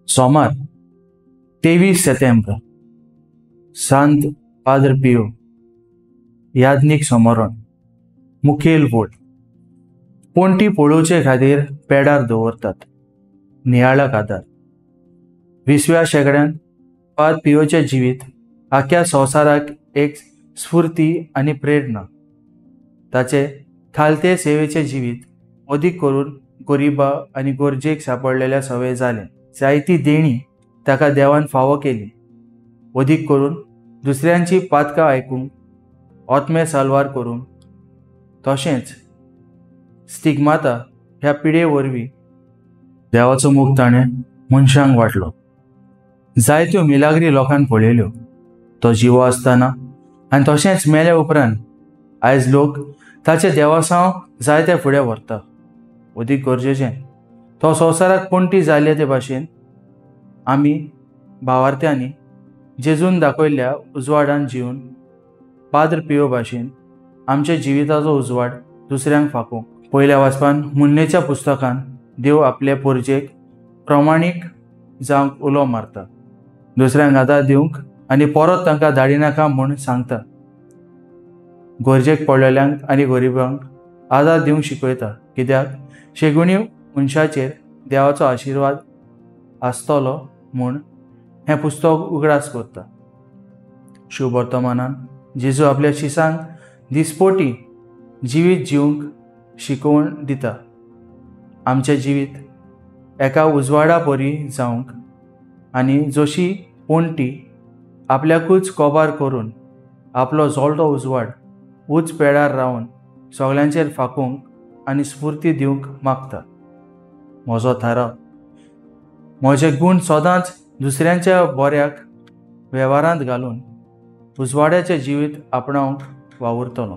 सोमार 23 सप्टेंबर, सांत पाद्र पियो याज्ञीक समरण. मुखेल वोट पणटी पळोवचे खातीर पेडार दवरतात. नियाळाक आदार. 20व्या शेंकड्यांत पाद्र पियोचें जिवीत आख्या संवसाराक एक स्फूर्ती आनी प्रेरणा. ताचे खालते सेवेचें जिवीत अदीक करून गरिबा आनी गरजेक सांपडलेल्या सवय जालें. जायती देणी ताका देवान फावो केली, अदीक करून दुसऱ्यांची पातकां आयकूंक, आत्मे साल्वार करूंक, तशेंच स्टिग्माता ह्या पिडे वरवीं देवाचो मोग ताणें मनशांक वांटलो. जायत्यो मिलाग्री लोकांक पळयल्यो. तो जिवो आसतना आनी तशेंच मेल्या उपरांत आयज लोक ताचें देवासांव जायते फुडें व्हरता. अदीक गरजेचें तो संवसाराक पणटी जाल्ले ते भाशेन आमी भावार्थ्यांनी जेजून दाखयल्ल्या उजवाडान जिवन पाद्र पियो भाशेन आमच्या जिविताचो उजवाड दुसऱ्यांक फांकूंक. पयल्या वाचपान मुन्नेच्या पुस्तकान देव आपले पोरजेक प्रमाणीक जावंक उलो मारता, दुसऱ्यांक आदार दिवंक आनी परत तांकां धाडिनाका म्हूण सांगता. गरजेक पडलेल्यांक आनी गरिबांक आदार दिवंक शिकयता, कित्याक शेगुणी मनशाचेर देवाचो आशिर्वाद आसतलो म्हूण हें पुस्तक उगडास करता. शुभवर्तमानान जेजू आपल्या शिसांक दिसपोटी जिवीत जिवंक शिकोवण दिता. आमचें जिवीत एका उजवाडा परी जावंक आनी जशी पणटी आपल्याकूच कोबार करून आपलो जळटो उजवाड उंच पेडार रावन सगल्यांचेर फांकूंक आनी स्फूर्ती दिवंक मागता. म्हजो थाराव, म्हजे गूण सदांच दुसऱ्यांच्या बऱ्याक वेव्हारांत घालून उजवाड्याचें जिवीत आपणावंक वावुरतलो.